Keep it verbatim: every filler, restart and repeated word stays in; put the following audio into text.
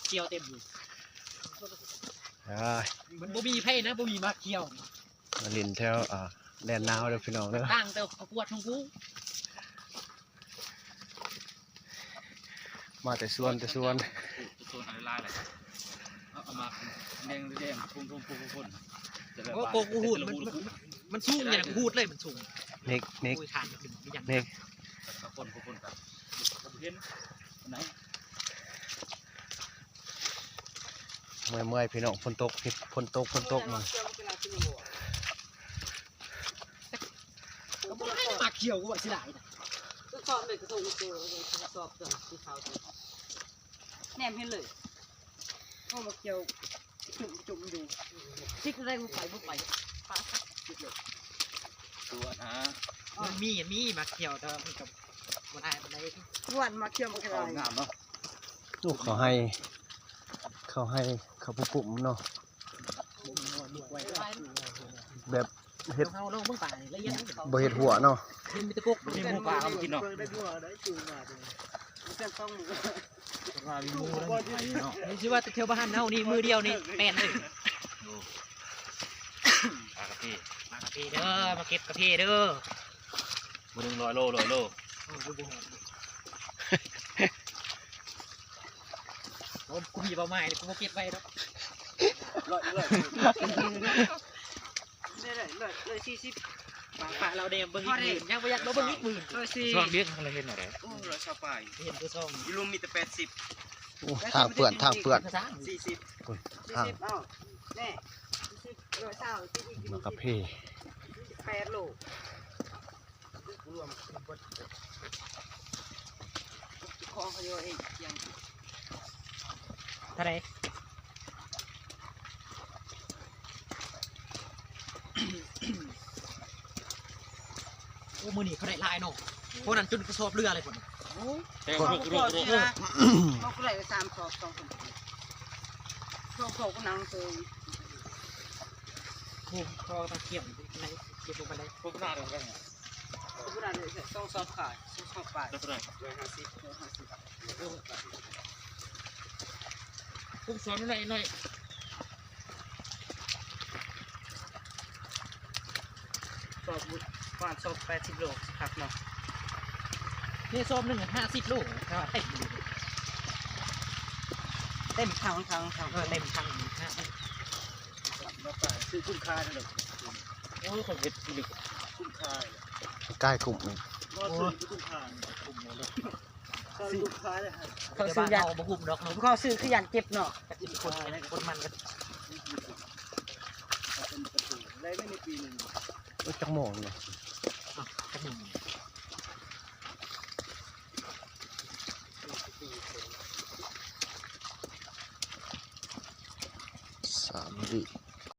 เขียวเต็มอยู่ อ่า มันบ่มีไผนะ บ่มีหมากเขียว มาเล่นแถว อ่า แดนหนาวเด้อพี่น้องเด้อ ตั้งแต่ประกวดของกู มาแต่สวนแต่สวน โซนอะไรล่ะ เอา เอามาแดงแดง ทุ่มๆๆๆ แต่ละ โอ้ บาท โกกูหูด แต่ละ มัน หูด มัน มันสูงเนี่ยนะ กูหูดเลย มันสูง เมก เมก โอ้ย ทานมันเป็นอย่าง เมก คนคนกัน เห็น ไหน เมื่อยๆ พี่น้อง ฝนตก ฝนตก ฝนตกมา ก็บ่ได้หมากเขียว กูว่าสิหลายนะ ก็สอบเลย กระทงเจอ กระสอบเจอ สีขาวเจอ แนมเห็นเลย โอ้ หมากเขียว จุ่มจุ่มอยู่ คิดอะไร บ่ไป บ่ไป ปะ คิดเลย ตัวนะ มันมี มีหมากเขียว แต่ว่ามันก็บ่ได้ปานใด ม่วน หมากเขียวมันก็ได้ เอางามเนาะ ลูกเขาให้ เขาให้ เขาผู้กลุ่มเนาะ แบบเฮ็ด เฮาลองเบิ่งป่านี่ละเอียด บ่เฮ็ดหัวเนาะ มันมีแตะกก บ่มีหมูป่าเอามากินเนาะ ว่ามีหมูแล้วมีไผเนาะ นี่สิว่าแต่แถวบ้านเฮานี่ มือเดียวนี่แปดเลย โอ้ ปลากระเพ ปลากระเพเด้อ มาเก็บกระเพเด้อ มื้อหนึ่งร้อยโล ร้อยโล โอ้ กูบ่ฮอด โอ้ กูมีเป้าหมายเลย กูบ่เก็บไว้ดอก ร้อย ร้อย ได้ ได้ ร้อย ร้อยสี่สิบ ปลา ปลาเราเนี่ยเบิ่งอีกหมื่น ยังบ่อยากเราเบิ่งอีกหมื่น ร้อยสี่ ช่วงเรียกอะไรเห็นอะไร โอ้ ร้อยซาวปลาย เห็นตัวซอง อยู่ลุ่มมีแต่แปดสิบ โอ้ ทางเปื้อน ทางเปื้อน กระซัง สี่สิบ โอ้ย สี่สิบ ทาง เอ้า แน่ สี่สิบ ร้อยซาว สี่สิบ หมากกระเพ แปดโล รวมเบิด ของเขาเยอะเอง เที่ยง เท่าไหร่ โอ้ มื้อนี้เขาได้หลายเนาะ พวกนั้นจนกระสอบเรือเลยพุ่น โอ้ เต็ม โอ้ ลูกๆๆ เขาก็ได้สามสอบ สองสอบ สองสอบก็นั่งเซิง โอ้ เขาตะเกียบในเก็บลงไปได้ พวกหน้าเดียวกันเนี่ย พวกหน้าเนี่ย สองสอบขาย สองสอบปลาย เท่าไหร่ ร้อยห้าสิบ ร้อยห้าสิบ พวกสอนหน่อยหน่อย สอบประมาณสอบแปดสิบโลสิครับเนาะ นี่สอบหนึ่งห้าสิบโล แต่ว่าเต็มอยู่ เต็มถัง ถัง ถัง เออ เต็มถัง ห้าสิบ มาไปซื้อคุ้มค่าเลย โอ้ย คนเฮ็ดอีหลี คุ้มค่าเลย กายกลุ่มนี่ ก็ซื้อคุ้มค่า คุ้มหมดเลย ซื้อคุ้มค่าเลยฮะ เขาซื้อยัน แต่บ้านเฮาบ่คุ้มดอกเนาะ เขาซื้อคือยันเจ็บเนาะ คน คนมันก็ เป็นประตูได้ไม่ในปีหนึ่ง โอ้ย จักโมงเนี่ย อ่ะ จักโมง สามวิ